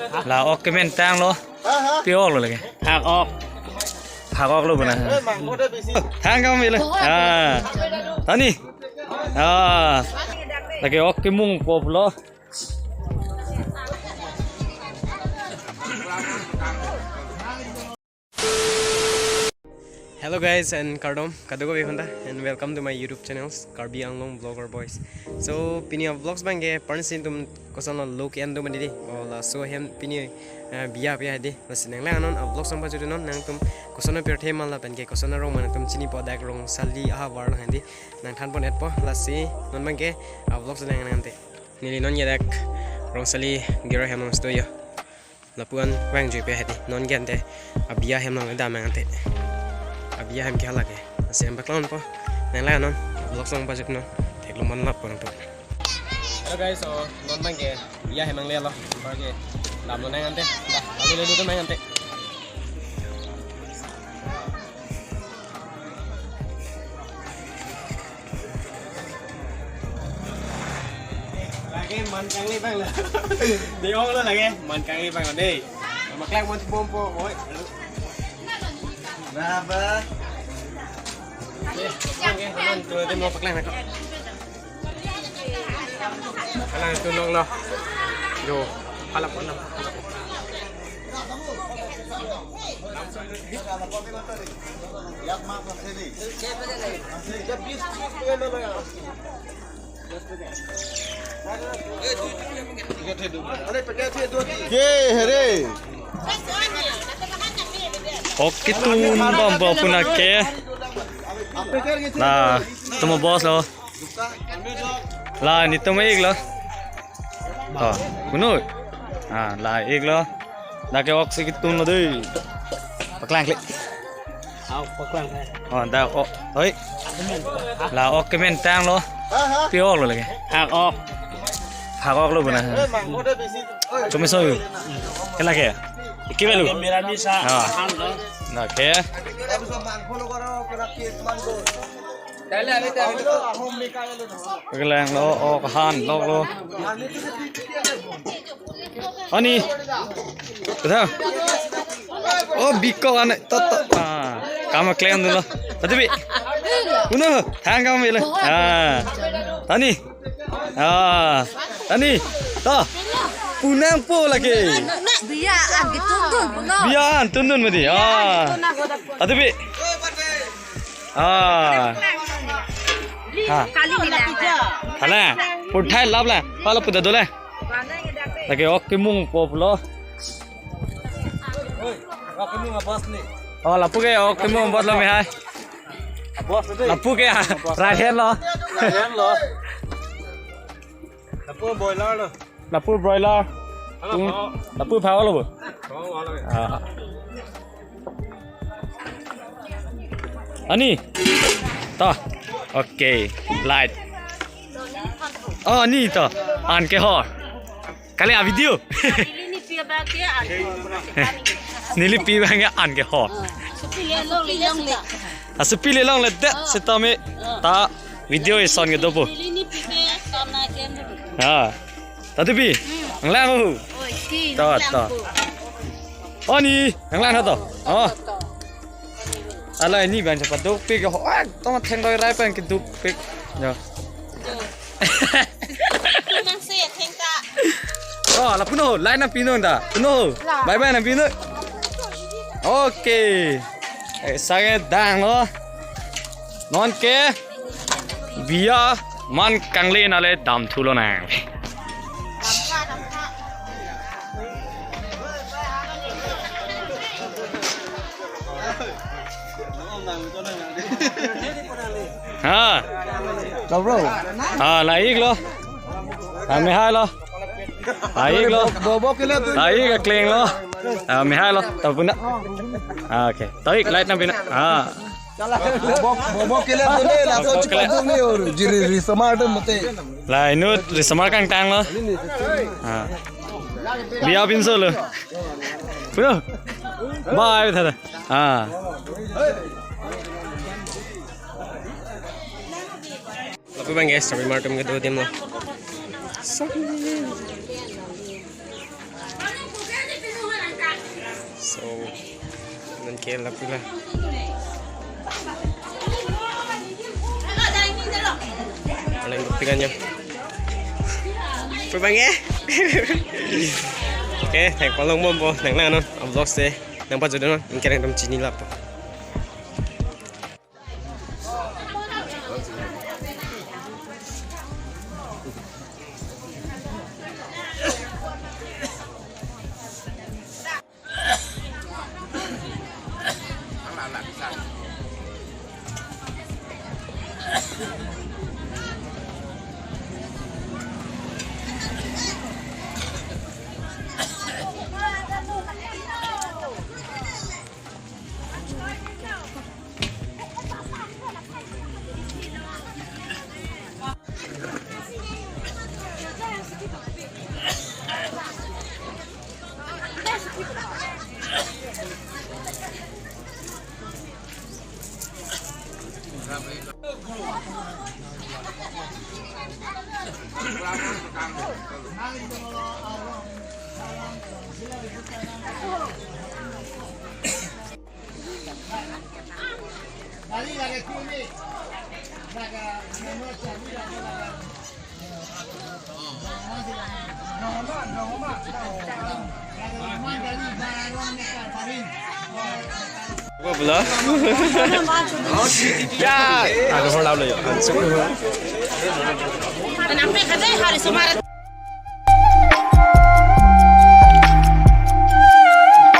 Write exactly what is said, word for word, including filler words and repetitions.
La ok kemen tanglo. Pi ok lo lake? Phak ok. Phak ok lo bana. Thang kami le. Ah. Tani. Ah. Lake ok kemung po lo. Hello guys and kardom kadokave aphanta and welcome to my YouTube channels Karbi Anglong Vlogger Boys. So pini a vlogs abangke parnsi itum kosonlo look and do mandi di. Oh, laso hem pini, eh, biya biya di. Lasi nanglang non a vlogs abang pajut non nangtum kosonlo pirthe man lapenke kosonlo rong man nangtum chinipo dak Rongsali ahavar lo handi nangthan pon-etpo. Lasi non abangke a vlogs lang nangte. Neli non ya dak Rongsali Giro hem along sto yo. Lapu-an vangjuipe hedi. Non ke ante abiya hem along dam nangte. Abiya hem ke hala ke. Lasi hem paklangpo. Nanglang non. Vlogs abang pajut non. Theklong pon lap pon tu. Hello guys, so non abangke biya hem along lelo. Abangke damlo nangte. Dah, lalu lalu tu nangte. Lake man kangli abang lo. Dei-ong lo lake man kangli abang lo dei. Maklak man bompo. Oi. Baba. Dei, oke, man tu dei mo paklak nangkok. Kalang tu nong lo. Yo, halap onam. Ke here. Ok, ketun bompo puna ke. Nah, tuma boss lo. La, netum ik lo. To, kuno. Ah, la ik lo. Dak ke ok si ketun lo dei. Paklang klik. Au, paklang hai. Oh, dak ok. Oi. La ok kemen tanglo. Pi ok lo lake? Phak ok. Phak ok lo bana. Tumi so. Kela ke? Iki belu. Mera misa. Ah. Dak ke. Kelang lo, oh, kahan lo lo. Ani. Kata. Oh, biko ane. Tot, tot. Ah, kama klem dulu. Tadi bi. Uno, thang kami le. Ah. Tani. Ah. Tani. To. Punang po lake. Biya an ketundun puno. Biya an tundun mati. Ah. Tadi bi. Ah. Ha. Kali ni la. Hala. Puthai lap la. Pala puda dole. Lake ok kemung po pulo. Ok kemung a boss ni. Oh, lapu ke ok kemung boss lo me hai. Boss tu. Lapu ke, ah, right hand lo. Right hand lo. Lapu boiler lo. Lapu broiler. Hala, tung, oh. Lapu phak lo bo. Oh, hala. Ah. Ani. To. Okay. Light. Oh, ani to. An ke ho. Kali a video. Neli pi abang ke an ke ho. Supi le long le. A supi le long le det sitame ta video ison ke dopo. Ha. Tadi bi, nanglang ho. Oi, si, to, nanglang to. Ho. Oh, ni, nanglang ho to. Oh. Ala ni ban sa paduk pik ho. Ah, tong theng doi rai pen keduk pik. Ya. Nang si theng ta. Oh, lapu no, line na pino ta. Puno. Bye bye na pino. Okay. Eh, sange dang lo. Non ke biya man kangle nale dam thulo na. Ha. Lo bro. Ha, la ik lo. Ha, me hai lo. La ik lo. Bobo kile tu. La ik a kleng lo. Ha, me hai lo. Ta puna. Ha, okay. Ta ik light na pina. Ha. Bobo, bobo kile tu ne, laso chipat tu ne, or jiri ri samar tu mate. La inut ri samar kangtang lo. Ha. Biya pinso lo. Bro. Bye, thada. Ha. Lapu abang guys, sabi mar atum kedo adim lo. Sabi. So, non ke lapu la. Alang duk pingan ya. Pebang ya. Oke, thank palong mo bo, nang nang non, vlog se, nang pa jodoh non, ingke nang dam chini lapu. Apa pula? Ya, ada orang lalu ya. Anaknya katanya hari Jumat.